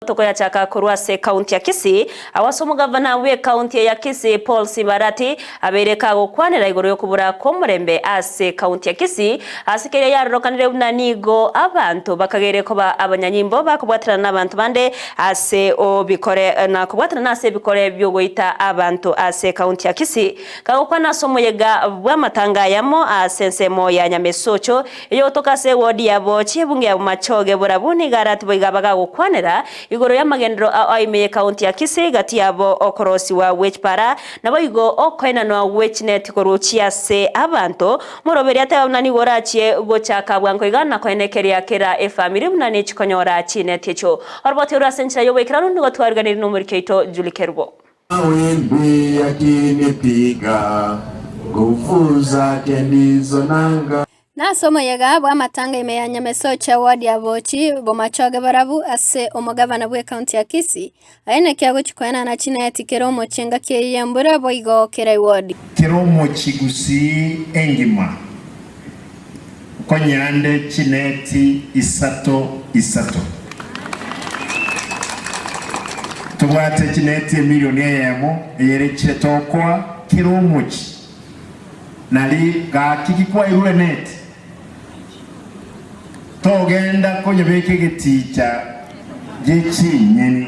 Tokoyachaka korwa ase ekaunti ya Kisii, agwo ase omogavana bw'ekaunti eye ya Kisii Paul Simbarati abeire kagokwanera igoro y'okobura kw'omorembe ase ekaunti ya Kisii ase keria yarorokanire buna nigo abanto bakageire koba abanyanyimbo bakobwaterana nabanto bande ase obikore na kobwaterana ase ebikore biogoita abanto ase ekaunti ya Kisii. Kagokwana ase omoyega bw'amatanga ayamo ase ensemo ya Nyamesocho Eyogotoka ase ewodi yabo chi'ebunge ya Bomachoge borabu nigo aratibo iga bagagokwanera igoro y'amagenderero ao aime y'ekaunti ya Kisii gati yabo okorosiwa gwe chipara naboigo okoenanwa gwe chineti korwa chia ase abanto. Moroberi ateba buna nigo orachie gochaka bwango iga na koenekeria kera efamiri buna nechikonyora chineti echio. Oroboti orwo ase enchera y'oboikeranu nigo twariganirie nomoriki oito Julie Kerubo. Mawimbi yakinipiga, nguvu zake ndizo nanga. Nase omoyega bw'amatanga ime ya Nyamesocho ward ya Bochi, Bomachoge Borabu ase omogavana bw'ecounty ya Kisii, aye naki agochia koenana chineti kera omochie engaki eye y'embura boigo kera eward. Kera omochie gusii engima nkonyande chineti isato isato. Tobwate chineti emilioni eyemo eyerechire tokoa kera omochie. Nari gaki ki kwairwe eneti? Togenda konyebeka egeticha gie chinyeni.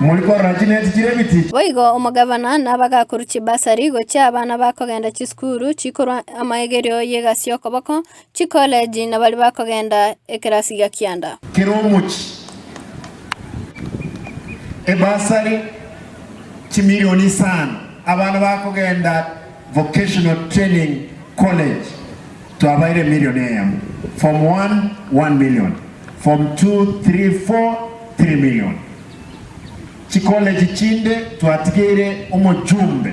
Mori korora chineti chire ebiticha? Boigo omogavana nabagakorwa chibasari gochia abana bakogenda chisukuru chikorwa amaegerio y'egasi y'okoboko, chikoleji na baria bakogenda ekerasi gia kianda. Kera omochie ebasari chimilioni isano abana bakogenda Vocational Training College twabaire emilioni eyemo, form one, one million, form two, three, four, three million. Chicollege chinde twatigeire omojumbe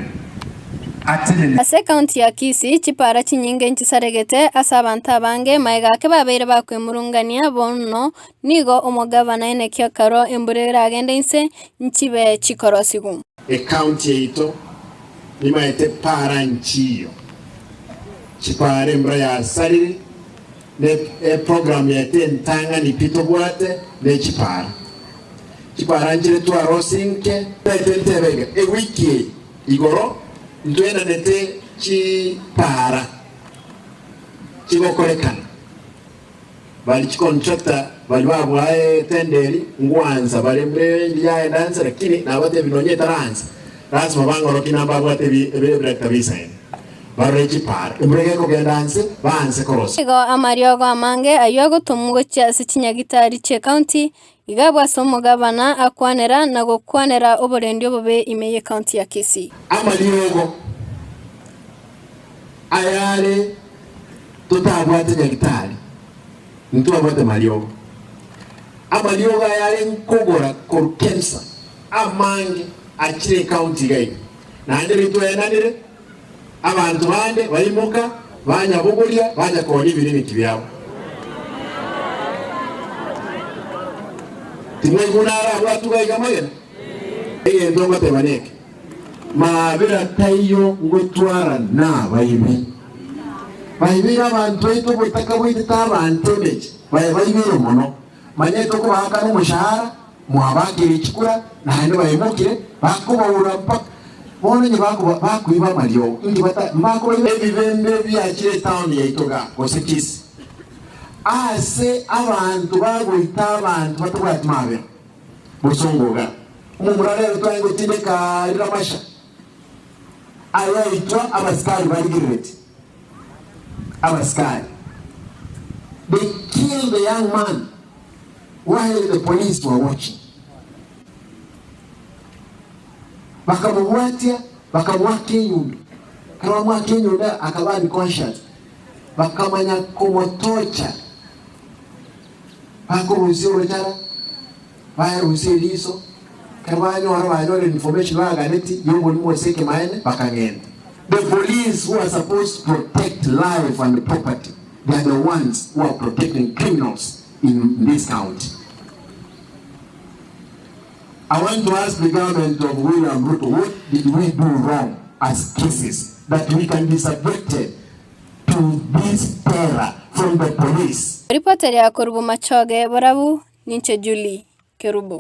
atenene. Ase ekaunti ya Kisii, chipara chinyinge nchisaregete ase abanto abange magega ake babeire bakwemurungania bono nigo omogavana Enekia Karua embura eragende inse nchibe chikorosigwa. Ecounty yaito nimaete para nchiyo chipara embura yasarire ne eprogram yaito entang'ani pi tobwate ne chipara. Chipara nchire twarosie nke. Naete ntebe iga ewiki eye igoro ntwenanete chipara chigokorekana. Bari chicontractor bari babwae etender eri ngwansa bare mbere yaenda nse lakini nabatebi nonye etaransa lasima bang'orokie nambabwate ebi ebirector bisaine barore chipara embura gekogenda nse baanse korosia. Nigo amariogo amange ayio agotomwa gochia ase chinyagitari chi'ecounty, iga abwo ase omogabana akwanera na gokwanera oborendi obobe ime y'ecounty ya Kisii. Amariogo ayare Totabwate nyagitari, ntwabwate mariogo. Amariogo aya are nkogora korwa Kemsa amange achire ecounty iga iga. Naende riria twaenanire, abanto bande baimoka banyabogoria bacha koonia ebiriniki biabo. Timwaigwa naro abwo atuga iga amagena? Egento ngoteba neke, Maabera taiyo ngotwara nabaibi. Baibeire abanto baito obotaka bwaitete abanto emechi, baye baibeire mono. Manyete okobaakana omoshahara, mwabaakire chikura, naende baimokire, bakobaura mpaka bono onye bakoba bakoiba amariogo, inki bata mbakobaiba? Ebibembe biachire etown yaito igaa, gose Kisii, ase abanto bagoita abanto batabwati maabera, bosongo igaa. Omomura rero twaye gotindeka riramasha ayaitwa abasikari barigerereti abasikari they killed the young man while the police were watching bakamobwatia bakamwaka enyundo ekero bamwaka enyundo akaba unconscious bakamanya komotocha bakorusia orochara Baerusia eriso, ekero banyora banyora information baganeti y'oborimo ase ekemaene, bakagenda. The police who are supposed to protect life and property, they are the ones who are protecting criminals in this county. I want to ask the government of William Ruto, what did we do wrong as cases that we can be subjected to this terror from the police? Ripoti ria korwa Bomachoge Borabu, Ninche Julie. Kerubo.